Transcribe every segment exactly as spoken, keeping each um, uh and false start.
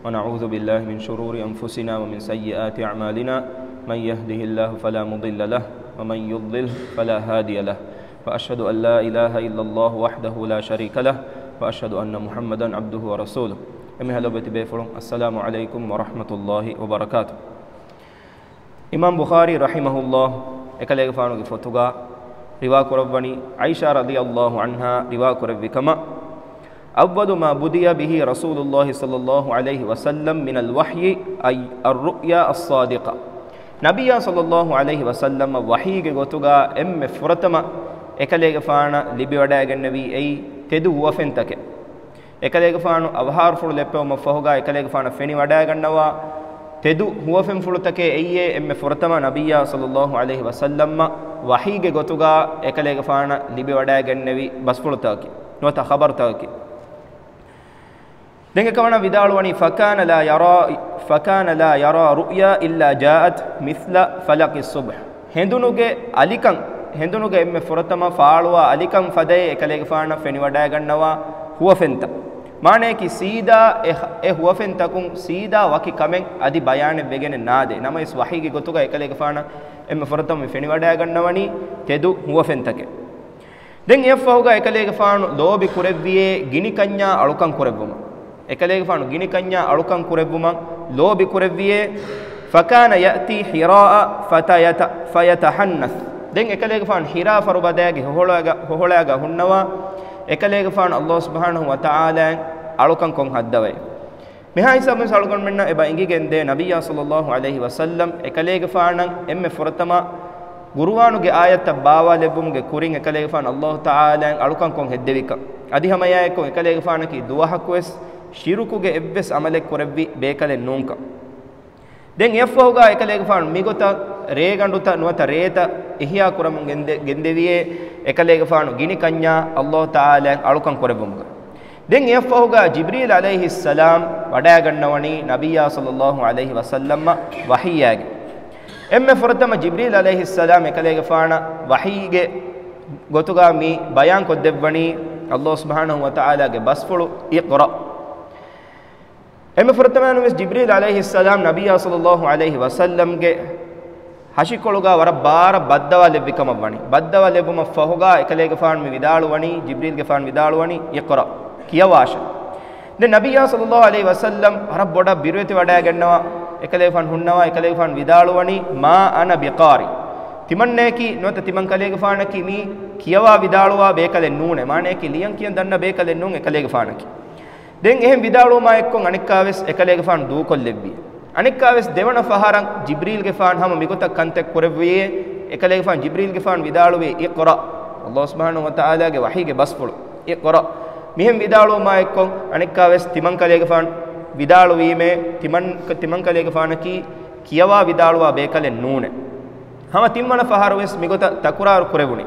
ونعوذ بالله من شرور أنفسنا ومن سيئات أعمالنا. من يهده الله فلا مضل له، ومن يضلل فلا هادي له. وأشهد أن لا إله إلا الله وحده لا شريك له، وأشهد أن محمدا عبده ورسوله. އެންމެހާ ލޮބުވެތި ބޭފުޅުން، السلام عليكم ورحمة الله وبركاته. އިމާމް ބުޚާރީ ރަޙިމަހުﷲ އެކަލޭގެފާނުގެ ފޮތުގަ ރިވާ ކުރައްވަނީ، ޢާއިޝާ ރަޟިޔަﷲ ޢަންހާ ރިވާ ކުރެއްވި ކަމަށް، أول ما بدأ به رسول الله صلى الله عليه وسلم من الوحي أي الرؤيا الصادقة. ނަބިއްޔާ ޞައްލަﷲ ޢަލައިހި ވަސައްލަމަށް ވަޙީގެ ގޮތުގަ އެންމެ ފުރަތަމަ އެކަލޭގެފާނަށް ލިބިވަޑައިގެންނެވީ އެއީ ތެދު ހުވަފެންތަކެއް. އެކަލޭގެފާނު އަވަހާރަފުޅު ލެއްޕެވުމަށްފަހުގަ އެކަލޭގެފާނަށް ފެނިވަޑައިގަންނަވާ ތެދު ހުވަފެންފުޅުތަކެއް އެއީ އެންމެ ފުރަތަމަ ނަބިއްޔާ ޞައްލަﷲ ޢަލައިހި ވަސައްލަމަށް ވަޙީގެ ގޮތުގަ އެކަލޭގެފާނަށް ލިބިވަޑައިގެންނެވި ބަސްފުޅުތަކަކީ، ނުވަތަ ޚަބަރުތަކަކީ. ދެން އެކަމަނާ ވިދާޅުވަނީ، فكان لا يرى، فكان لا يرى رؤيا إلا جاءت مثل فلق الصبح. ހެނދުނުގެ އަލިކަން، ހެނދުނުގެ އެންމެ ފުރަތަމަ ފާޅުވާ އަލިކަން ފަދައި އެކަލޭގެފާނަށް ފެނިވަޑައިގަންނަވާ ހުވަފެންތައް. މާނަޔަކީ ސީދާ އެ، އެ ހުވަފެންތަކުން ސީދާ ވަކި ކަމެއް އަދި ބަޔާނެއް ވެގެނެއް ނާދޭ. ނަމަވެސް ވަޙީގެ ގޮތުގަ އެކަލޭގެފާނަށް އެންމެ ފުރަތަމަ މި ފެނިވަޑައިގަންނަވަނީ ތެދު ހުވަފެންތަކެއް. ދެން އެއަށްފަހުގަ އެކަލޭގެފާނު ލޯބި ކުރެއްވިޔޭ ގިނިކަންޏާ އަޅުކަން ކުރެއްވުމަށް. އެކަލޭގެފާނު ގިނިކަންޏާ އަޅުކަން ކުރެއްވުމަށް ލޯބި ކުރެއްވިޔޭ، فكان يأتي حراء فتيت-، فيتحنث. ދެން އެކަލޭގެފާނު ހިރާ ފަރުބަދައިގެ ހޮހޮޅައިގަ، ހޮހޮޅައިގަ ހުންނަވާ، އެކަލޭގެފާނު ﷲ ސުބްޙާނަހޫ ވަތަޢާލާއަށް އަޅުކަން ކޮށް ހައްދަވައި. މިހާ ހިސާބުން އަޅުގަނޑުމެންނަށް އެބަ އެނގިގެންދޭ، ނަބިއްޔާ ޞައްލަﷲ ޢަލައިހި ވަސައްލަމް އެކަލޭގެފާނަށް އެންމެ ފުރަތަމަ ޤުރުއާނުގެ އާޔަތްތައް ބާވާލެއްވުމުގެ ކުރިން އެކަލޭގެފާނު ﷲ ތަޢާލާއަށް އަޅުކަން ކޮށް ހެއްދެވިކަން. އަދި ހަމައެއާއެކު އެކަލޭގެފާނަކީ ދުވަހަކުވެސް ޝިރުކުގެ އެއްވެސް ޢަމަލެއް ކުރެއްވި ބޭކަލެއް ނޫންކަން. ދެން އެއަށްފަހުގަ އެކަލޭގެފާނު މިގޮތަށް ރޭގަނޑުތައް ނުވަތަ ރޭތައް އިޙްޔާ ކުރަމުން ގެންދެ-، ގެންދެވިޔޭ، އެކަލޭގެފާނު ގިނި ކަންޏާ ﷲ ތަޢާލާއަށް އަޅުކަން ކުރެއްވުމުގަ. ދެން އެއަށްފަހުގަ ޖިބްރީލް ޢަލައިހިއްސަލާމް ވަޑައިގަންނަވަނީ ނަބިއްޔާ ޞައްލަﷲ ޢަލައިހި ވަސައްލަމަށް ވަޙީއާގެން. އެންމެ ފުރަތަމަ ޖިބްރީލް ޢަލައިހިއްސަލާމް އެކަލޭގެފާނަށް ވަޙީގެ ގޮތުގަ މި ބަޔާން ކޮށްދެއްވަނީ ﷲ ސުބްޙާނަހޫ ވަތަޢާލާގެ ބަސްފުޅު، اقرأ. އެންމެ ފުރަތަމައިން ވެސް ޖިބްރީލް ޢަލައިހިއްސަލާމް ނަބިއްޔާ ޞައްލަﷲ ޢަލައިހި ވަސައްލަމްގެ ހަށިކޮޅުގަ ވަރަށް ބާރަށް ބައްދަވާލެއްވި ކަމަށް ވަނީ. ބައްދަވާލެއްވުމަށް ފަހުގަ އެކަލޭގެފާނު މި ވިދާޅުވަނީ، ޖިބްރީލްގެފާނު ވިދާޅުވަނީ، اقرأ، ކިޔަވާށެ. ދެން ނަބިއްޔާ ޞައްލަﷲ ޢަލައިހި ވަސައްލަމް ވަރަށް ބޮޑަށް ބިރުވެތިވަޑައިގަންނަވާ، އެކަލޭގެފާނު ހުންނަވާ، އެކަލޭގެފާނު ވިދާޅުވަނީ، ما أنا بقارئ. ތިމަންނަޔަކީ ނުވަތަ ތިމަން ކަލޭގެފާނަކީ މީ ކިޔަވާ ވިދާޅުވާ ބޭކަލެއް ނޫނޭ. މާނަޔަކީ ލިޔަން ކިޔަން ދަންނަ ބޭކަލެއް ނޫން އެކަލޭގެފާނަކީ. ދެން އެހެން ވިދާޅުވުމާއެއްކޮށް އަނެއްކާވެސް އެކަލޭގެފާނު ދޫކޮށްލެއްވި. އަނެއްކާވެސް ދެވަނަ ފަހަރަށް ޖިބްރީލްގެފާނު ހަމަ މިގޮތަށް ކަންތައް ކުރެއްވިޔޭ، އެކަލޭގެފާނު ޖިބްރީލްގެފާނު ވިދާޅުވި، اقرأ، ﷲ ސުބްޙާނަހޫ ވަތަޢާލާގެ ވަޙީގެ ބަސްފުޅު، اقرأ. މިހެން ވިދާޅުވުމާއެއްކޮށް އަނެއްކާވެސް ތިމަން ކަލޭގެފާނު ވިދާޅުވީމޭ، ތިމަން، ތިމަން ކަލޭގެފާނަކީ ކިޔަވާ ވިދާޅުވާ ބޭކަލެއް ނޫނޭ. ހަމަ ތިންވަނަ ފަހަރުވެސް މިގޮތަށް ތަކުރާރު ކުރެވުނީ.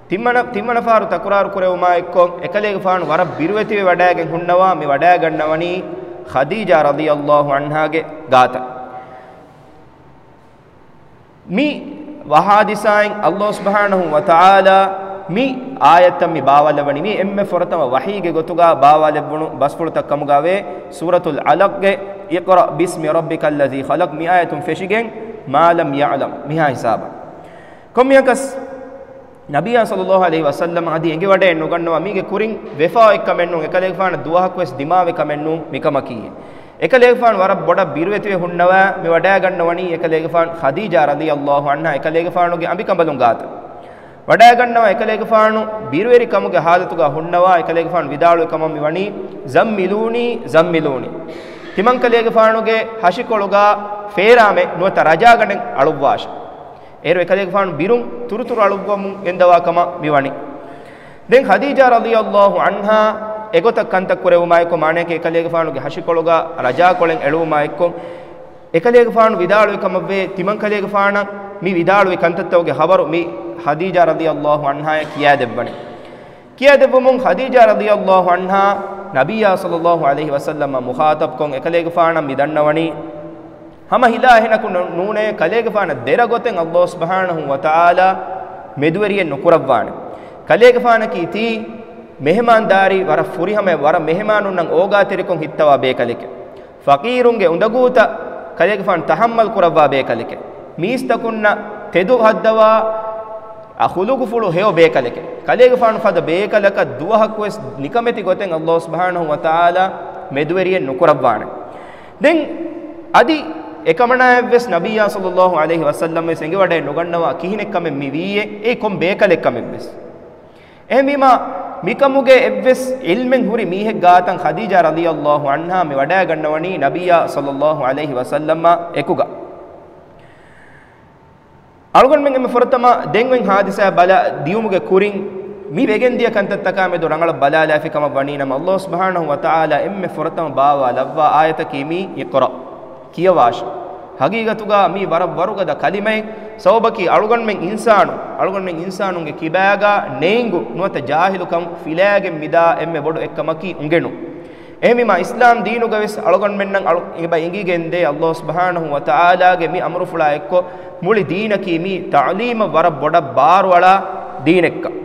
ތިންވަނަ، ތިންވަނަ ފަހަރު ތަކުރާރު ކުރެވުމާއެއްކޮށް، އެކަލޭގެފާނު ވަރަށް ބިރުވެތިވެ ވަޑައިގެން ހުންނަވާ، މި ވަޑައިގަންނަވަނީ ޚަދީޖާ ރަޟިޔަﷲ ޢަންހާގެ ގާތަށް. މި ވަޙާދިސާއިން ﷲ ސުބްޙާނަހޫ ވަތަޢާލާ މި އާޔަތަށް މި ބާވާލައްވަނީ، މި އެންމެ ފުރަތަމަ ވަޙީގެ ގޮތުގަ ބާވާލެއްވުނު ބަސްފުޅުތައް ކަމުގަވޭ، ސޫރަތުލް ޢަލަޤްގެ، اقرأ باسم ربك الذي خلق، މި އާޔަތުން ފެށިގެން، ما لم يعلم، މިހާ ހިސާބަށް. ކޮންމެއަކަސް، ނަބިއްޔާ ޞައްލަﷲ ޢަލައިހި ވަސައްލަމަ އަދި އެނގިވަޑައެއް ނުގަންނަވާ، މީގެ ކުރިން ވެފާ އޮތް ކަމެއް ނޫން، އެކަލޭގެފާނަށް ދުވަހަކުވެސް ދިމާވި ކަމެއް ނޫން މިކަމަކީ. އެކަލޭގެފާނު ވަރަށް ބޮޑަށް ބިރުވެތިވެ ހުންނަވާ، މި ވަޑައިގަންނަވަނީ އެކަލޭގެފާނު ޚަދީޖާ ރަޟިޔަﷲ ޢަންހާ އެކަލޭގެފާނުގެ އަނބިކަނބަލުން ގާތަށް. ވަޑައިގަންނަވާ އެކަލޭގެފާނު ބިރުވެރި ކަމުގެ ޙާލަތުގަ ހުންނަވާ، އެކަލޭގެފާނު ވިދާޅުވި ކަމަށް މި ވަނީ، ޒައްމިލޫނީ، ޒައްމިލޫނީ. ތިމަންކަލޭގެފާނުގެ ހަށިކޮޅުގަ ފޭރާމެއް ނުވަތަ ރަޖާގަނޑެއް އަޅުއްވާށެ. އޭރު އެކަލޭގެފާނު ބިރުން ތުރުތުރު އަޅުއްވަމުން ގެންދަވާ ކަމަށް މި ވަނީ. ދެން ޚަދީޖާ ރަޟިޔަﷲ ޢަންހާ އެގޮތަށް ކަންތައް ކުރެވުމާއެކު، މާނަޔަކީ އެކަލޭގެފާނުގެ ހަށިކޮޅުގަ ރަޖާކޮޅެއް އެޅުވުމާއެކު، އެކަލޭގެފާނު ވިދާޅުވި ކަމަށްވޭ، ތިމަން ކަލޭގެފާނަށް މި ވިދާޅުވި ކަންތައްތަކުގެ ޚަބަރު މި ޚަދީޖާ ރަޟިޔަﷲ ޢަންހާޔަށް ކިޔާދެއްވަނީ. ކިޔާދެއްވުމުން ޚަދީޖާ ރަޟިޔަﷲ ޢަންހާ ނަބިއްޔާ ޞައްލަﷲ ޢަލައިހި ވަސައްލަމަށް މުޚާޠަބްކޮށް، އެކަލޭގެފާނަށް މި ދަންނަވަނީ، ހަމަ ހިލާ އެހެނަކު ނޫ-، ނޫނޭ، ކަލޭގެފާނަށް ދެރަގޮތެއް ﷲ ސުބްޙާނަހޫ ވަތަޢާލާ މެދުވެރިއެއް ނުކުރައްވާނެ. ކަލޭގެފާނަކީ ތީ މެހެމާންދާރީ ވަރަށް ފުރިހަމައެއް، ވަރަށް މެހެމާނުންނަށް އޯގާތެރިކޮށް ހިއްތަވާ ބޭކަލެކެ. ފަޤީރުންގެ އުނދަގޫތައް ކަލޭގެފާނު ތަޙައްމަލް ކުރައްވާ ބޭކަލެކެ. މީސްތަކުންނަށް ތެދު ހައްދަވާ އަޚުލުގުފުޅު ހެޔޮ ބޭކަލެކެ. ކަލޭގެފާނު ފަދަ ބޭކަލަކަށް ދުވަހަކުވެސް ނިކަމެތި ގޮތެއް ﷲ ސުބްޙާނަހޫ ވަތަޢާލާ މެދުވެރިއެއް ނުކުރައްވާނެ. ދެން އަދި އެކަމަނާއެއްވެސް ނަބިއްޔާ ޞައްލައްލާހު ޢަލައިހި ވަސައްލަމް ވެސް އެނގިވަޑައެއް ނުގަންނަވާ ކިހިނެއްކަމެއް މި ވީއޭ، އެއީ ކޮން ބޭކަލެއްކަމެއްވެސް. އެހެންވީމާ، މިކަމުގެ އެއްވެސް ޢިލްމެއް ހުރި މީހެއް ގާތަށް ޚަދީޖާ ރަޟިޔައްލާހު ޢަންހާ މި ވަޑައިގަންނަވަނީ ނަބިއްޔާ ޞައްލައްލާހު ޢަލައިހި ވަސައްލަމާ އެކުގަ. އަޅުގަނޑުމެން އެންމެ ފުރަތަމަ ދެން އޮތް ޙާދިސާ ބަލަ ދިޔުމުގެ ކުރިން މި ވެގެންދިޔަ ކަންތައްތަކާ މެދު ރަނގަޅަށް ބަލާލާފި ކަމަށް ވަނީ ނަމަ، ﷲ ސުބްޙާނަހޫ ވަތަޢާލާ އެންމެ ފުރަތަމަ ބާވާލައްވާ އާޔަތަކީ މީ އިޤްރަ، ކިޔަވާށޭ. ޙަޤީޤަތުގަ މީ ވަރަށް ވަރުގަދަ ކަލިމައެއް. ސަބަބަކީ އަޅުގަނޑުމެން އިންސާނު، އަޅުގަނޑުމެން އިންސާނުންގެ ކިބާގަ ނޭނގު ނުވަތަ ޖާހިލުކަން ފިލާގެން މިދާ އެންމެ ބޮޑު އެއްކަމަކީ އުނގެނުން. އެހެންވީމާ، އިސްލާމް ދީނުގަވެސް އަޅުގަނޑުމެންނަށް އަޅު-، އެބަ އެނގިގެންދޭ ﷲ ސުބްޙާނަހޫ ވަތަޢާލާގެ މި އަމުރުފުޅާ އެއްކޮށް، މުޅި ދީނަކީ މީ ތަޢުލީމަށް ވަރަށް ބޮޑަށް ބާރުއަޅާ ދީނެއްކަން.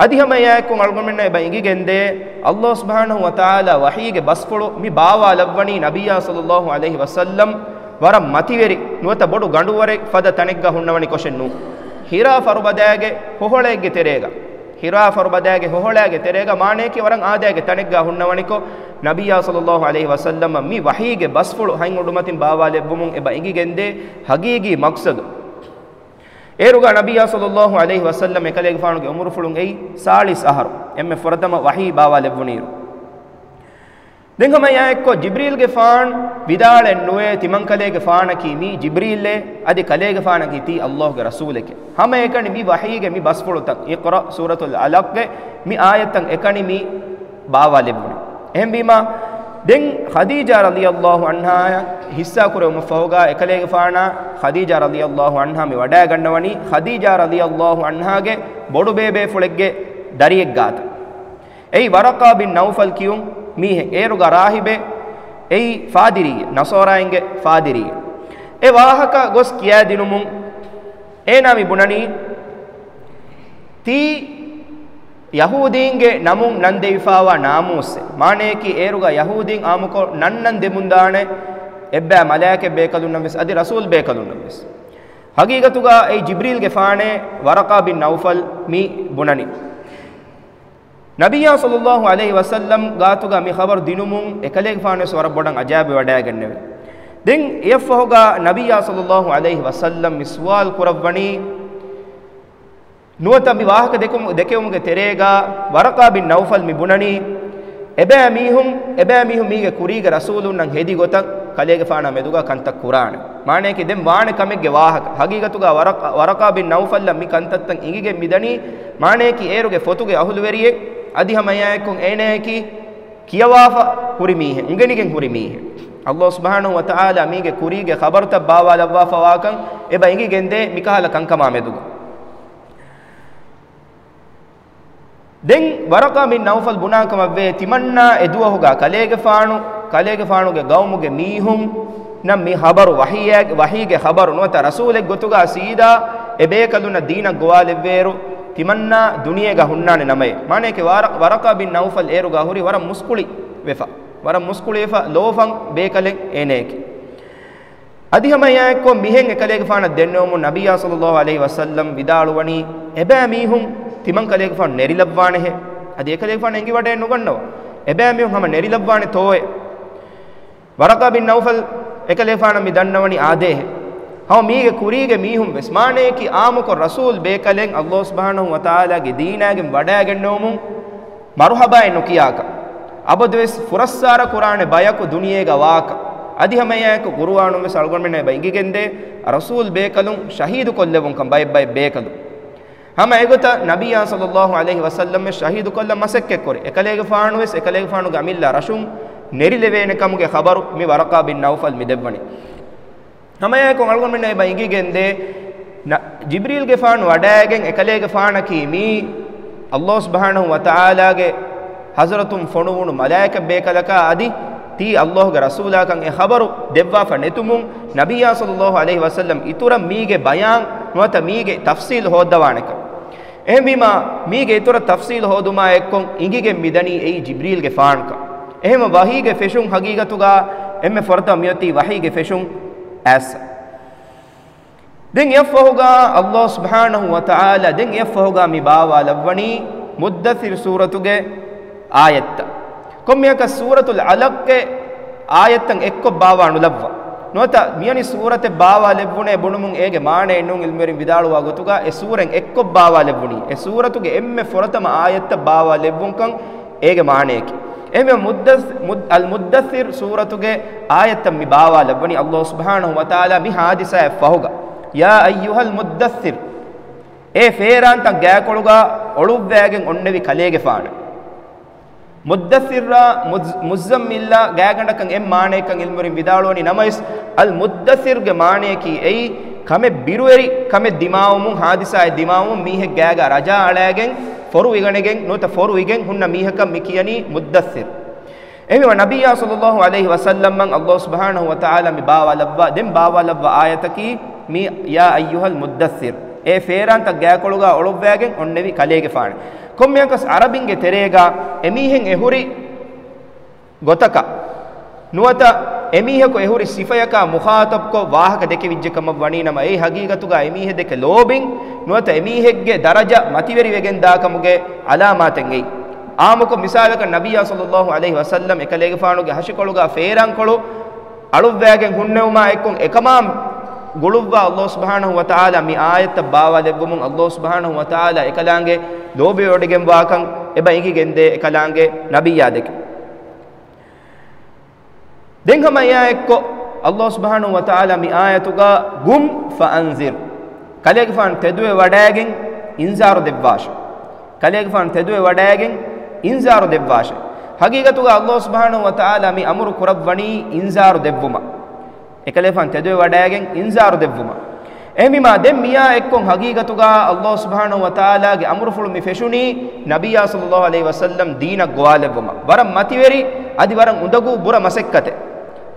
އަދި ހަމަ އެއާއެއްކޮށް އަޅުގަނޑުމެންނަށް އެބަ އެނގިގެންދޭ، ﷲ ސުބްޙާނަހޫ ވަތަޢާލާ ވަޙީގެ ބަސްފުޅު މި ބާވާލައްވަނީ ނަބިއްޔާ ޞައްލައްލާހު ޢަލައިހި ވަސައްލަމް ވަރަށް މަތިވެރި ނުވަތަ ބޮޑު ގަނޑުވަރެއް ފަދަ ތަނެއްގަ ހުންނަވަނިކޮށެއް ނޫން. ހިރާ ފަރުބަދާގެ ހޮހޮޅައެއްގެ ތެރޭގަ، ހިރާ ފަރުބަދާގެ ހޮހޮޅާގެ ތެރޭގަ މާނަޔަކީ ވަރަށް އާދައިގެ ތަނެއްގަ ހުންނަވަނިކޮށް، ނަބިއްޔާ ޞައްލައްލާހު ޢަލައިހި ވަސައްލަމަށް މި ވަޙީގެ ބަސްފުޅު ހަތް އުޑުމަތިން ބާވާލެއްވުމުން އެބަ އެނގިގެންދޭ ހަގީގީ މަޤްޞަދު. އޭރުގަ ނަބިއްޔާ ޞައްލައްލާހު ޢަލައިހި ވަސައްލަމް އެކަލޭގެފާނުގެ އުމުރުފުޅުން އެއީ ސާޅީސް އަހަރު، އެންމެ ފުރަތަމަ ވަޙީ ބާވާލެއްވުނިއިރު. ދެން ހަމަ އެއާއެއްކޮށް ޖިބްރީލްގެފާން ވިދާޅެއް ނުވޭ، ތިމަންކަލޭގެފާނަކީ މީ ޖިބްރީލޭ، އަދި ކަލޭގެފާނަކީ ތީ ﷲގެ ރަސޫލެކޭ. ހަމައެކަނި މި ވަޙީގެ މި ބަސްފުޅުތައް، އިޤްރަ ސޫރަތުލް ޢަލަޤްގެ މި އާޔަތްތައް އެކަނި މި ބާވާލެއްވުނީ. އެހެންވީމާ، ދެން ޚަދީޖާ ރަޟިޔައްލާހު ޢަންހާއަށް ޙިއްޞާ ކުރެވުމަށްފަހުގާ އެކަލޭގެފާނާ ޚަދީޖާ ރަޟިޔައްލާހު ޢަންހާ މި ވަޑައިގަންނަވަނީ ޚަދީޖާ ރަޟިޔައްލާހު ޢަންހާގެ ބޮޑުބޭބޭފުޅެއްގެ ދަރިއެއްގާތަ. އެއީ ވަރަޤާ ބިން ނައުފަލް ކިޔުން މީހެއް. އޭރުގަ ރާހިބެއް، އެއީ ފާދިރީއެއް، ނަޞާރާއިންގެ ފާދިރީއެއް. އެ ވާހަކަ ގޮސް ކިޔާދިނުމުން އޭނާ މި ބުނަނީ، ތީ ޔަހޫދީންގެ ނަމުން ނަން ދެވިފާވާ ނާމޫސްއެއް. މާނަޔަކީ އޭރުގަ ޔަހޫދީން އާއްމުކޮށް ނަން ނަން ދެމުންދާނެ އެއްބައި މަލާއިކަ ބޭކަލުންނަށްވެސް އަދި ރަސޫލް ބޭކަލުންނަށްވެސް. ހަގީގަތުގަ އެއީ ޖިބްރީލްގެފާނޭ ވަރަޤާ ބިން ނައުފަލް މި ބުނަނީ. ނަބިއްޔާ ޞައްލައްލާހު ޢަލައިހި ވަސައްލަމް ގާތުގަ މި ޚަބަރު ދިނުމުން އެކަލޭގެފާނުވެސް ވަރަށް ބޮޑަށް އަޖައިބުވެވަޑައިގެންނެވެ. ދެން އެއަށްފަހުގަ ނަބިއްޔާ ޞައްލައްލާހު ޢަލައިހި ވަސައްލަމް މި ސުވާލު ކުރައްވަނީ، ނުވަތަ މި ވާހަކަ ދެކުމު-، ދެކެވުމުގެ ތެރޭގަ ވަރަޤާ ބިން ނައުފަލް މި ބުނަނީ، އެބައިމީހުން، އެބައިމީހުން މީގެ ކުރީގެ ރަސޫލުންނަށް ހެދި ގޮތަށް ކަލޭގެފާނާ މެދުގަ ކަންތައް ކުރާނެ. މާނަޔަކީ ދެން ވާނެ ކަމެއްގެ ވާހަކަ. ހަގީގަތުގަ ވަރަޤާ، ވަރަޤާ ބިން ނައުފަލްއަށް މި ކަންތައްތައް އިނގިގެން މިދަނީ، މާނަޔަކީ އޭރުގެ ފޮތުގެ އަހުލުވެރިއެއް، އަދި ހަމަ އެއާއެކު އޭނަޔަކީ ކިޔަވާފަ ހުރި މީހެއް، އުނގެނިގެން ހުރި މީހެއް. ﷲ ސުބްޙާނަހޫ ވަތަޢާލާ މީގެ ކުރީގެ ޚަބަރުތައް ބާވާލައްވާފަވާކަން އެބަ އިނގިގެންދޭ މިކަހަލަ ކަންކަމާ މެދުގަ. ދެން ވަރަޤާ ބިން ނައުފަލް ބުނާ ކަމަށްވޭ، ތިމަންނާ އެދުވަހުގަ ކަލޭގެފާނު، ކަލޭގެފާނުގެ ގައުމުގެ މީހުންނަށް މި ޚަބަރު ވަޙީއެއް، ވަޙީގެ ޚަބަރު ނުވަތަ ރަސޫލެއް ގޮތުގަ ސީދާ އެ ބޭކަލުންނަށް ދީނަށް ގޮވާލެއްވޭއިރު، ތިމަންނާ ދުނިޔޭގަ ހުންނާނެ ނަމައޭ. މާނަޔަކީ ވަރަ-، ވަރަޤާ ބިން ނައުފަލް އޭރުގަ ހުރި ވަރަށް މުސްކުޅި ވެފަ، ވަރަށް މުސްކުޅިވެފަ ލޯފަން ބޭކަލެއް އޭނަޔަކީ. އަދި ހަމަ އެއާއެއްކޮށް މިހެން އެކަލޭގެފާނަށް ދެންނެވުމުން ނަބިއްޔާ ޞައްލައްލާހު ޢަލައިހި ވަސައްލަމް ވިދާޅުވަނީ، އެބައިމީހުން ތިމަން ކަލޭގެފާނު ނެރިލައްވާނެހޭ. އަދި އެކަލޭގެފާނު އެނގިވަޑައެއް ނުގަންނަވާ، އެބައިމީހުން ހަމަ ނެރިލައްވާނެތޯއޭ. ވަރަޤާ ބިން ނައުފަލް އެކަލޭގެފާނަށް މި ދަންނަވަނީ އާދޭހޭ. ހަމަ މީގެ ކުރީގެ މީހުން ވެސް މާނަޔަކީ އާއްމުކޮށް ރަސޫލް ބޭކަލެއް ﷲ ސުބްޙާނަހޫ ވަތަޢާލާގެ ދީނާގެން ވަޑައިގެންނެވުމުން މަރުޙަބާއެއް ނުކިޔާކަށް، އަބަދުވެސް ފުރައްސާރަ ކުރާނެ ބަޔަކު ދުނިޔޭގަ ވާކަށް. އަދި ހަމައެއާއެކު ޤުރުއާނުން ވެސް އަޅުގަނޑުމެންނަށް އެބަ އިނގިގެންދޭ، ރަސޫލް ބޭކަލުން ޝަހީދު ކޮށްލެވުންކަން ބައެއް ބައެއް ބޭކަލުން. ހަމަ އެގޮތަށް ނަބިއްޔާ ޞައްލައްލާހު ޢަލައިހި ވަސައްލަމް ވެސް ޝަހީދު ކޮށްލަން މަސައްކަތް ކުރި. އެކަލޭގެފާނު ވެސް އެކަލޭގެފާނުގެ އަމިއްލަ ރަށުން ނެރިލެވޭނެ ކަމުގެ ޚަބަރު މި ވަރަޤާ ބިން ނައުފަލް މި ދެއްވަނީ. ހަމައެއާއެކު އަޅުގަނޑުމެންނަށް އެބަ އިނގިގެންދޭ، ނަ-، ޖިބްރީލްގެފާނު ވަޑައިގެން އެކަލޭގެފާނަކީ މީ ﷲ ސުބްޙާނަހޫ ވަތަޢާލާގެ ޙަޟްރަތުން ފޮނުވުނު މަލާއިކަ ބޭކަލަކާ އަދި ތީ ﷲގެ ރަސޫލާކަން އެ ޚަބަރު ދެއްވާފަ ނެތުމުން، ނަބިއްޔާ ޞައްލައްލާހު ޢަލައިހި ވަސައްލަމް އިތުރަށް މީގެ ބަޔާން ނުވަތަ މީގެ ތަފްޞީލް ހޯއްދަވާނެކަން. އެހެންވީމާ، މީގެ އިތުރަށް ތަފްޞީލް ހޯދުމާ އެއްކޮށް އިނގިގެން މިދަނީ އެއީ ޖިބްރީލްގެފާންކަން. އެހެން ވަޙީގެ ފެށުން ޙަޤީޤަތުގަ އެންމެ ފުރަތަމަ މިއޮތީ ވަޙީގެ ފެށުން އައިސް. ދެން އެއަށްފަހުގާ ﷲ ސުބްޙާނަހޫ ވަތަޢާލާ ދެން އެއަށްފަހުގާ މި ބާވާލައްވަނީ މުއްދައްސިރު ސޫރަތުގެ އާޔަތްތައް. ކޮންމެއަކަސް ސޫރަތުލް ޢަލަޤްގެ އާޔަތްތައް އެއްކޮށް ބާވާ ނުލައްވާ. ނުވަތަ މިވަނީ ސޫރަތެއް ބާވާލެއްވުނޭ ބުނުމުން އޭގެ މާނައެއް ނޫން. ޢިލްމުވެރިން ވިދާޅުވާ ގޮތުގާ އެ ސޫރަތް އެއްކޮށް ބާވާލެއްވުނީ، އެ ސޫރަތުގެ އެންމެ ފުރަތަމަ އާޔަތްތައް ބާވާލެއްވުންކަން އޭގެ މާނަޔަކީ. އެހެންވެ މުއްދަސް-، މުއް-، އަލް މުއްދައްސިރު ސޫރަތުގެ އާޔަތްތައް މި ބާވާލައްވަނީ ﷲ ސުބްޙާނަހޫ ވަތަޢާލާ މި ޙާދިސާއަށް ފަހުގަ، "يا أيها المدثر"، އޭ ފޭރާންތައް ގާކޮޅުގަ އޮޅުއްވާގެން އޮންނެވި ކަލޭގެފާނަށް. މުއްދައްސިރާ މުޒް-، މުއްޒައްމިލާ ގާތްގަނޑަކަށް އެއް މާނަޔަކަށް ޢިލްމުވެރިން ވިދާޅުވަނީ. ނަމަވެސް، އަލް މުއްދައްސިރުގެ މާނަޔަކީ އެއީ ކަމެއް ބިރުވެރި ކަމެއް ދިމާވުމުން، ޙާދިސާއެއް ދިމާވުމުން މީހެއް ގާގަ ރަޖާ އަޅާގެން ފޮރުވިގަނެގެން ނުވަތަ ފޮރުވިގެން ހުންނަ މީހަކަށް މި ކިޔަނީ މުއްދައްސިރު. އެހެންވީމަ ނަބިއްޔާ ޞައްލައްލާހު ޢަލައިހި ވަސައްލަމަށް ﷲ ސުބްޙާނަހޫ ވަތަޢާލާ މި ބާވާލައްވާ، ދެން ބާވާލައްވާ އާޔަތަކީ މި، "يا أيها المدثر"، އޭ ފޭރާންތައް ގާކޮޅުގަ އޮޅުއްވާގެން އޮންނެވި ކަލޭގެފާނެއް. ކޮންމެއަކަސް ޢަރަބިންގެ ތެރޭގަ އެމީހެއް އެހުރި ގޮތަކަށް ނުވަތަ އެމީހަކު އެހުރި ސިފަޔަކާ މުޚާޠަބްކޮށް ވާހަކަ ދެކެވިއްޖެ ކަމަށް ވަނީ ނަމަ، އެއީ ހަގީގަތުގަ އެމީހެއް ދެކެ ލޯބިން ނުވަތަ އެމީހެއްގެ ދަރަޖަ މަތިވެރިވެގެންދާ ކަމުގެ ޢަލާމާތެއް އެއީ. އާއްމުކޮށް މިސާލަކަށް ނަބިއްޔާ ޞައްލައްލާހު ޢަލައިހި ވަސައްލަމް އެކަލޭގެފާނުގެ ހަށިކޮޅުގަ ފޭރާންކޮޅު އަޅުއްވާގެން ހުންނެވުމާ އެއްކޮށް އެކަމާ ގުޅުއްވާ ﷲ ސުބްޙާނަހޫ ވަތަޢާލާ މި އާޔަތްތައް ބާވާލެއްވުމުން ﷲ ސުބްޙާނަހޫ ވަތަޢާލާ އެކަލާނގެ ލޯބިވެވޮޑިގެންވާކަން އެބަ އެނގިގެންދޭ އެކަލާނގެ ނަބިއްޔާ ދެކެ. ދެން ހަމަ އެއާ އެއްކޮށް، ﷲ ސުބްޙާނަހޫ ވަތަޢާލާ މި އާޔަތުގަ "قم فأنذر"، ކަލޭގެފާނު ތެދުވެ ވަޑައިގެން އިންޒާރު ދެއްވާށޭ. ކަލޭގެފާނު ތެދުވެ ވަޑައިގެން އިންޒާރު ދެއްވާށޭ. ހަގީގަތުގަ ﷲ ސުބްޙާނަހޫ ވަތަޢާލާ މި އަމުރު ކުރައްވަނީ އިންޒާރު ދެއްވުމަށް. އެކަލޭފާނު ތެދުވެ ވަޑައިގެން އިންޒާރު ދެއްވުމަށް. އެހެންވީމާ، ދެން މިއާ އެއްކޮށް ހަގީގަތުގަ ﷲ ސުބްޙާނަހޫ ވަތަޢާލާގެ އަމުރުފުޅު މި ފެށުނީ ނަބިއްޔާ ޞައްލައްލާހު ޢަލައިހި ވަސައްލަމް ދީނަށް ގޮވާލެއްވުމަށް. ވަރަށް މަތިވެރި، އަދި ވަރަށް އުނދަގޫ ބުރަ މަސައްކަތެއް.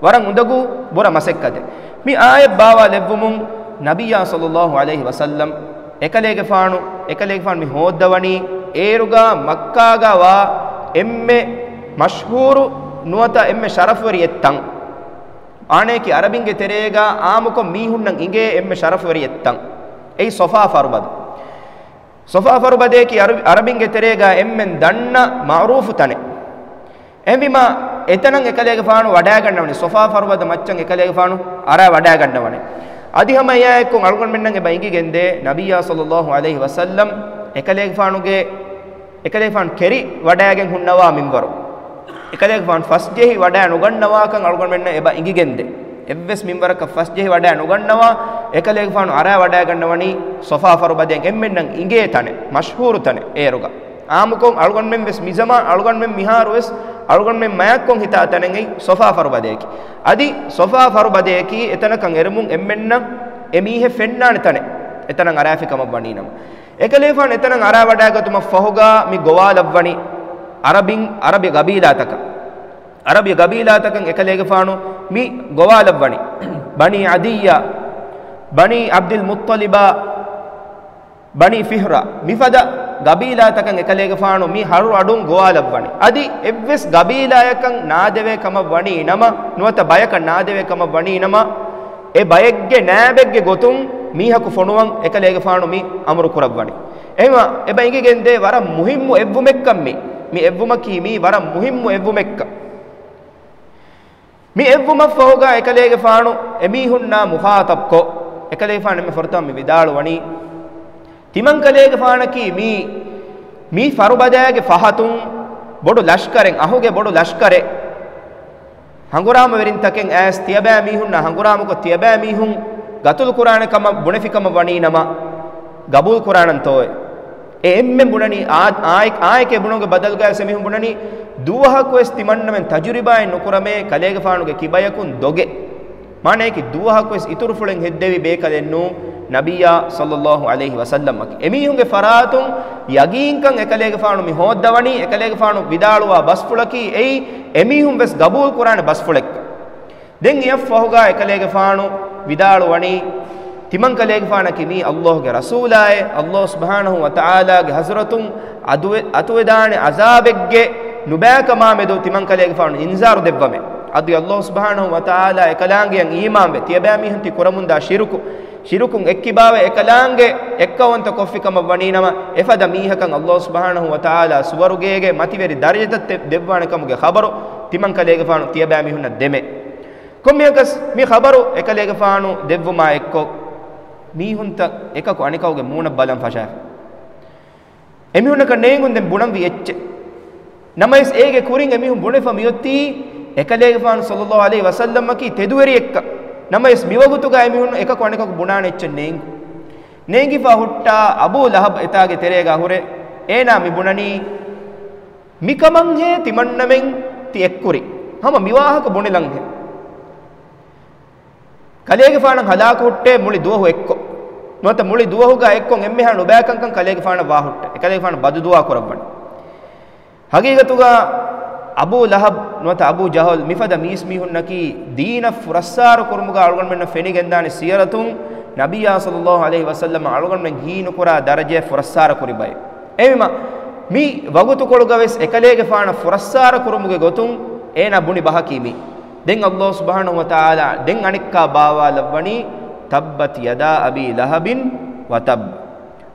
ވަރަށް އުނދަގޫ ބުރަ މަސައްކަތެއް. މި އާޔަތް ބާވާލެއްވުމުން ނަބިއްޔާ ޞައްލައްލާހު ޢަލައިހި ވަސައްލަމް އެކަލޭގެފާނު، އެކަލޭގެފާނު މި ހޯއްދަވަނީ އޭރުގަ މައްކާގަ ވާ އެންމެ މަޝްހޫރު ނުވަތަ އެންމެ ޝަރަފުވެރި އެއްތަން. އާނަޔަކީ އަރަބިންގެ ތެރޭގަ އާއްމުކޮށް މީހުންނަށް އިނގޭ އެންމެ ޝަރަފުވެރި އެއްތަން. އެއީ ޞަފާ ފަރުބަދަ. ޞަފާ ފަރުބަދަޔަކީ އަރަބި-، އަރަބިންގެ ތެރޭގަ އެންމެން ދަންނަ މަޢުރޫފު ތަނެއް. އެހެންވީމާ، އެތަނަށް އެކަލޭގެފާނު ވަޑައިގަންނަވަނީ، ޞަފާ ފަރުބަދަ މައްޗަށް އެކަލޭގެފާނު އަރާ ވަޑައިގަންނަވަނީ. އަދި ހަމަ އެއާއެއްކޮށް އަޅުގަނޑުމެންނަށް އެބަ އިނގިގެންދޭ، ނަބިއްޔާ ޞައްލައްލާހު ޢަލައިހި ވަސައްލަމް އެކަލޭގެފާނުގެ އެކަލޭގެފާނު ކެރި ވަޑައިގެން ހުންނަވާ މިންވަރު. އެކަލޭގެފާނު ފަސްޖެހި ވަޑައި ނުގަންނަވާކަން އަޅުގަނޑުމެންނަށް އެބަ އިނގިގެންދޭ. އެއްވެސް މިންވަރަކަށް ފަސްޖެހި ވަޑައި ނުގަންނަވާ، އެކަލޭގެފާނު އަރާ ވަޑައިގަންނަވަނީ ޞަފާ ފަރުބަދައިން އެންމެންނަށް އިނގޭ ތަނެއް، މަޝްހޫރު ތަނެއް އޭރުގަ. އާއްމުކޮށް އަޅުގަނޑުމެން ވެސް މިޒަމާން އަޅުގަނޑުމެން މިހާރު ވެސް އަޅުގަނޑުމެން މާތްކޮށް ހިތާ ތަނެއް އެއީ ޞަފާ ފަރުބަދަޔަކީ. އަދި ޞަފާ ފަރުބަދަޔަކީ އެތަނަކަށް އެރުމުން އެންމެންނަށް އެ މީހެއް ފެންނާނެ ތަނެއް، އެތަނަށް އަރާފި ކަމަށް ވަނީ ނަމަ. އެކަލޭގެފާނު އެތަނަށް އަރާވަޑައިގަތުމަށް ފަހުގަ މި ގޮވާލައްވަނީ އަރަބިން، އަރަބި ގަބީލާތަކަށް. އަރަބި ގަބީލާތަކަށް އެކަލޭގެފާނު މި ގޮވާލައްވަނީ. ބަނީ ޢަދިއްޔާ، ބަނީ ޢަބްދިލް މުއްޠަލިބާ، ބަނީ ފިހްރާ، މިފަދަ ގަބީލާތަކަށް އެކަލޭގެފާނު މި ހަރު އަޑުން ގޮވާލައްވަނީ. އަދި އެއްވެސް ގަބީލާޔަކަށް ނާދެވޭ ކަމަށް ވަނީ ނަމަ، ނުވަތަ ބަޔަކަށް ނާދެވޭ ކަމަށް ވަނީ ނަމަ، އެ ބައެއްގެ ނާއިބެއްގެ ގޮތުން މީހަކު ފޮނުވަން އެކަލޭގެފާނު މި އަމުރު ކުރައްވަނީ. އެހެންވެ، އެބަ އިނގިގެންދޭ ވަރަށް މުހިއްމު އެއްވުމެއްކަން މި، މި އެއްވުމަކީ މީ ވަރަށް މުހިއްމު އެއްވުމެއްކަން. މި އެއްވުމަށްފަހުގަ އެކަލޭގެފާނު އެމީހުންނާ މުޚާޠަބްކޮށް، އެކަލޭގެފާނު އެންމެ ފުރަތަމަ މި ވިދާޅުވަނީ، ތިމަންކަލޭގެފާނަކީ މީ، މީ ފަރުބަދައިގެ ފަހަތުން ބޮޑު ލަޝްކަރެއް، އަހުގެ ބޮޑު ލަޝްކަރެއް. ހަނގުރާމަވެރިންތަކެއް އައިސް ތިޔަބައިމީހުންނާ ހަނގުރާމަކޮށް ތިޔަބައިމީހުން ގަތުލު ކުރާނެ ކަމަށް ބުނެފި ކަމަށް ވަނީ ނަމަ، ގަބޫލު ކުރާނަންތޯއޭ؟ އެ އެންމެން ބުނަނީ، އާ، އާއެކޭ ބުނުމުގެ ބަދަލުގައި އެމީހުން ބުނަނީ، ދުވަހަކުވެސް ތިމަންނަމެން ތަޖުރިބާއެއް ނުކުރަމޭ، ކަލޭގެފާނުގެ ކިބަޔަކުން ދޮގެއް. މާނަޔަކީ ދުވަހަކުވެސް އިތުރުފުޅެއް ހެއްދެވި ބޭކަލެއް ނޫން ނަބިއްޔާ ޞައްލައްލާހު ޢަލައިހި ވަސައްލަމްއަކީ. އެމީހުންގެ ފަރާތުން ޔަގީންކަން އެކަލޭގެފާނު މި ހޯއްދަވަނީ، އެކަލޭގެފާނު ވިދާޅުވާ ބަސްފުޅަކީ އެއީ އެމީހުން ވެސް ގަބޫލު ކުރާނެ ބަސްފުޅެއްކަން. ދެން އެއަށްފަހުގާ އެކަލޭގެފާނު ވިދާޅުވަނީ، ތިމަންކަލޭގެފާނަކީ މީ ﷲގެ ރަސޫލާއޭ، ﷲ ސުބްޙާނަހޫ ވަތަޢާލާގެ ޙަޟްރަތުން އަތުވެ-، އަތުވެދާނެ ޢަޒާބެއްގެ ނުބައިކަމާމެދު ތިމަންކަލޭގެފާނު އިންޒާރު ދެއްވަމޭ. އަދި އައްލާހު ސުބްޙާނަހު ވަތަޢާލާ އެކަލާނގެއަށް އީމާންވެ، ތިޔަބައިމީހުން ތި ކުރަމުންދާ ޝިރުކު، ޝިރުކުން އެއްކިބާވެ އެކަލާނގެ އެއްކައުވަންތަ ކޮށްފި ކަމަށް ވަނީނަމަ، އެފަދަ މީހަކަށް އައްލާހު ސުބްޙާނަހު ވަތަޢާލާ ސުވަރުގޭގެ މަތިވެރި ދަރަޖަތައް ތެ-، ދެއްވާނެ ކަމުގެ ޚަބަރު ތިމަންކަލޭގެފާނު ތިޔަބައިމީހުންނަށް ދެމޭ. ކޮންމެއަކަސް މި ޚަބަރު އެކަލޭގެފާނު ދެއްވުމާ އެއްކޮށް، މީހުންތައް އެކަކު އަނެކަކުގެ މޫނަށް ބަލަން ފަށާފަ. އެމީހުންނަކަށް ނޭނގުންދެން ބުނަންވީ އެއްޗެއް. ނަމަވެސް އޭގެ ކުރިން އެމީހުން ބުނެފަ މިއޮތީ، އެކަލޭގެފާނު ޞައްލައްލާހު ޢަލައިހި ވަސައްލަމަކީ ތެދުވެރިއެއްކަން. ނަމަވެސް މިވަގުތުގަ އެމީހުން އެކަކު އަނެކަކު ބުނާނެ އެއްޗެއް ނޭނގު. ނޭނގިފަ ހުއްޓާ އަބޫ ލަހަބް އެތާގެ ތެރޭގަ ހުރެ، އޭނާ މި ބުނަނީ، މިކަމަށްހޭ ތިމަންނަމެން ތި އެއްކުރީ. ހަމަ މިވާހަކަ ބުނެލަންހޭ. ކަލޭގެފާނަށް ހަލާކު ހުއްޓޭ މުޅި ދުވަހު އެއްކޮށް. ނުވަތަ މުޅި ދުވަހުގަ އެއްކޮށް އެންމެހާ ނުބައިކަންކަން ކަލޭގެފާނަށް ވާހުއްޓޭ. އެކަލޭގެފާނަށް ބަދުދުޢާ ކުރައްވަން. ހަގީގަތުގަ އަބޫ ލަހަބް ނުވަތަ އަބޫ ޖަހަލް މިފަދަ މީސްމީހުންނަކީ ދީނަށް ފުރައްސާރަ ކުރުމުގަ އަޅުގަނޑުމެންނަށް ފެނިގެންދާނެ ސިޔަރަތުން ނަބިއްޔާ ޞައްލައްލާހު ޢަލައިހި ވަސައްލަމަ އަޅުގަނޑުމެން ހީނުކުރާ ދަރަޖަޔަށް ފުރައްސާރަ ކުރި ބައެއް. އެހެންވީމަ، މި ވަގުތުކޮޅުގަވެސް އެކަލޭގެފާނަށް ފުރައްސާރަ ކުރުމުގެ ގޮތުން އޭނާ ބުނި ބަހަކީ މީ. ދެން އައްލާހު ސުބްޙާނަހު ވަތަޢާލާ ދެން އަނެއްކާ ބާވާލައްވަނީ، تبت يدا أبي لهب وتب.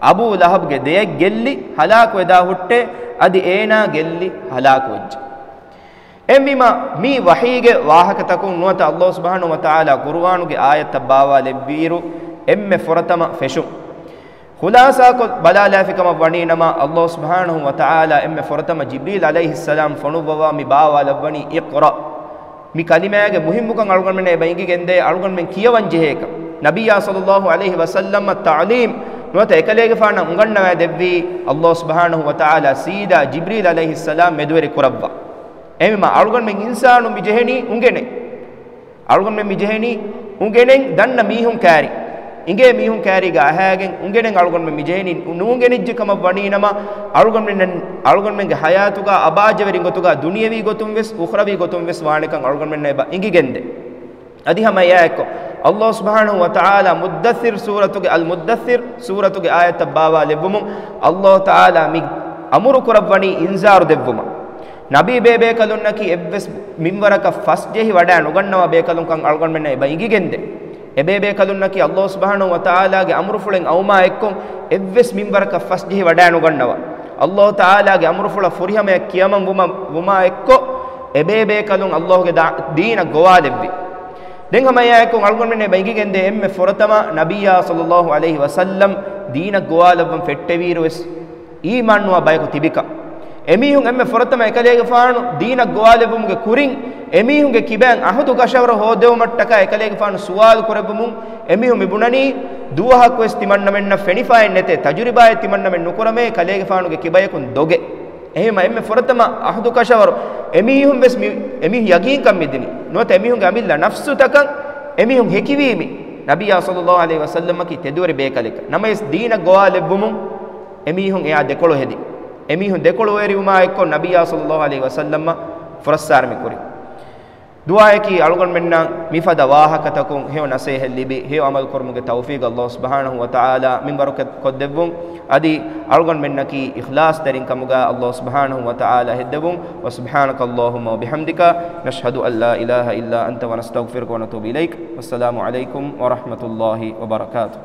އަބޫ ލަހަބްގެ ދެއަތް ގެއްލި ހަލާކުވެދާ ހުއްޓޭ، އަދި އޭނާ ގެއްލި ހަލާކުވެއްޖެ. އެހެންވީމަ، މީ ވަޙީގެ ވާހަކަތަކުން ނުވަތަ އައްލާހު ސުބްޙާނަހު ވަތަޢާލާ ޤުރުއާނުގެ އާޔަތްތައް ބާވާލެއްވިއިރު އެންމެ ފުރަތަމަ ފެށުން. ޚުލާޞާކޮށް ބަލާލާފިކަމަށް ވަނީނަމަ، އައްލާހު ސުބްޙާނަހު ވަތަޢާލާ އެންމެ ފުރަތަމަ ޖިބްރީލް ޢަލައިހިއްސަލާމް ފޮނުއްވަވާ މި ބާވާލައްވަނީ، اقرأ. މި ކަލިމާގެ މުހިއްމުކަން އަޅުގަނޑުމެންނަށް އެބަ އިނގިގެންދޭ، އަޅުގަނޑުމެން ކިޔަވަން ޖެހޭކަން. ނަބިއްޔާ ޞައްލައްލާހު ޢަލައިހި ވަސައްލަމަށް ތަޢުލީމް ނުވަތަ އެކަލޭގެފާނަށް އުނގަންނަވައިދެއްވީ، އައްލާހު ސުބްޙާނަހު ވަތަޢާލާ ސީދާ ޖިބްރީލް ޢަލައިހިއްސަލާމް މެދުވެރި ކުރައްވާ. އެހެންވީމަ، އަޅުގަނޑުމެން އިންސާނުން މި ޖެހެނީ އުނގެނެ. އަޅުގަނޑުމެން މި ޖެހެނީ އުނގެނެން ދަންނަ މީހުން ކާރި. އިނގޭ މީހުން ކާރީގަ އަހައިގެން އުނގެނެން އަޅުގަނޑުމެން މި ޖެހެނީ ނޫންގެނެއްޖެ ކަމަށް ވަނީނަމަ، އަޅުގަނޑުމެން، އަޅުގަނޑުމެންގެ ޙަޔާތުގަ އަބާއްޖަވެރިން ގޮތުގަ ދުނިޔަވީ ގޮތުން ވެސް، އުޚްރަވީ ގޮތުން ވެސް ވާނެކަން އަޅުގަނޑުމެންނަށް އެބަ އިނގިގެންދޭ. އަދި ހަމަ އެއާއެއްކޮށް، އައްލާހު ސުބްޙާނަހު ވަތަޢާލާ މުއްދައްސިރު ސޫރަތުގެ، އަލް މުއްދައްސިރު ސޫރަތުގެ އާޔަތްތައް ބާވާލެއްވުމުން، އައްލާހު ތަޢާލާ މި އަމުރު ކުރައްވަނީ އިންޒާރު ދެއްވުމަށް. ނަބީ ބޭބޭކަލުންނަކީ އެއްވެސް މިންވަރަކަށް ފަސްޖެހި ވަޑައި ނުގަންނަވާ ބޭކަލުންކަން އަޅުގަނޑުމެންނަށް އެބަ އިނގިގެންދޭ. އެބޭބޭކަލުންނަކީ އައްލާހު ސުބްޙާނަހު ވަތަޢާލާގެ އަމުރުފުޅެއް އައުމާ އެއްކޮށް އެއްވެސް މިންވަރަކަށް ފަސްޖެހި ވަޑައި ނުގަންނަވާ. އައްލާހު ތަޢާލާގެ އަމުރުފުޅަށް ފުރިހަމަޔަށް ކިޔަމަން ވުމަށް، ވުމާ އެއްކޮށް އެބޭބޭކަލުން އައްލާހުގެ ދާ-، ދީނަށް ގޮވާލެއްވި. ދެން ހަމަ އެއާއެކު އަޅުގަނޑުމެން އެބަ އިނގިގެންދޭ އެންމެ ފުރަތަމަ ނަބިއްޔާ ޞައްލައްލާހު ޢަލައިހި ވަސައްލަމް ދީނަށް ގޮވާލައްވަން ފެއްޓެވިއިރު ވެސް އީމާންނުވާ ބަޔަކު ތިބިކަން. އެމީހުން އެންމެ ފުރަތަމަ އެކަލޭގެފާނު ދީނަށް ގޮވާލެއްވުމުގެ ކުރިން، އެމީހުންގެ ކިބައިން އަހުދު ކަށަވަރު ހޯދެވުމަށްޓަކާ އެކަލޭގެފާނު ސުވާލު ކުރެއްވުމުން، އެމީހުން މި ބުނަނީ، ދުވަހަކުވެސް ތިމަންނަމެންނަށް ފެނިފައެއް ނެތޭ، ތަޖުރިބާއެއް ތިމަންނަމެން ނުކުރަމޭ، ކަލޭގެފާނުގެ ކިބަޔަކުން ދޮގެ. އެހެންވީމަ އެންމެ ފުރަތަމަ އަހުދު ކަށަވަރު އެމީހުން ވެސް މި، އެމީހުން ޔަގީންކަން މިދިނީ. ނުވަތަ އެމީހުންގެ އަމިއްލަ ނަފްސުތަކަށް އެމީހުން ހެކިވީމި، ނަބިއްޔާ ޞައްލައްލާހު ޢަލައިހި ވަސައްލަމަކީ ތެދުވެރި ބޭކަލެކަން. ނަމަވެސް ދީނަށް ގޮވާލެއްވުމުން އެމީހުން އެއާ ދެކޮޅު ހެދި. އެމީހުން ދެކޮޅުވެރިވުމާ އެއްކޮށް ނަބިއްޔާ ޞައްލައްލާހު ޢަލައިހި ވަސައްލަމަށް ފުރައްސާރަ މި ކުރި. ދުޢާއަކީ އަޅުގަނޑުމެންނަށް މިފަދަ ވާހަކަތަކުން ހެޔޮ ނަސޭހަތް ލިބި، ހެޔޮ އަމަލު ކުރުމުގެ ތައުފީޤު އައްލާހު ސުބްޙާނަހު ވަތަޢާލާ މިންވަރު ކޮށްދެއްވުން. އަދި އަޅުގަނޑުމެންނަކީ އިޚްލާޞްތެރިން ކަމުގަ އައްލާހު ސުބްޙާނަހު ވަތަޢާލާ ހެއްދެވުން. وسبحانك اللهم وبحمدك، نشهد أن لا إله إلا أنت، ونستغفرك ونتوب إليك. والسلام عليكم ورحمة الله وبركاته.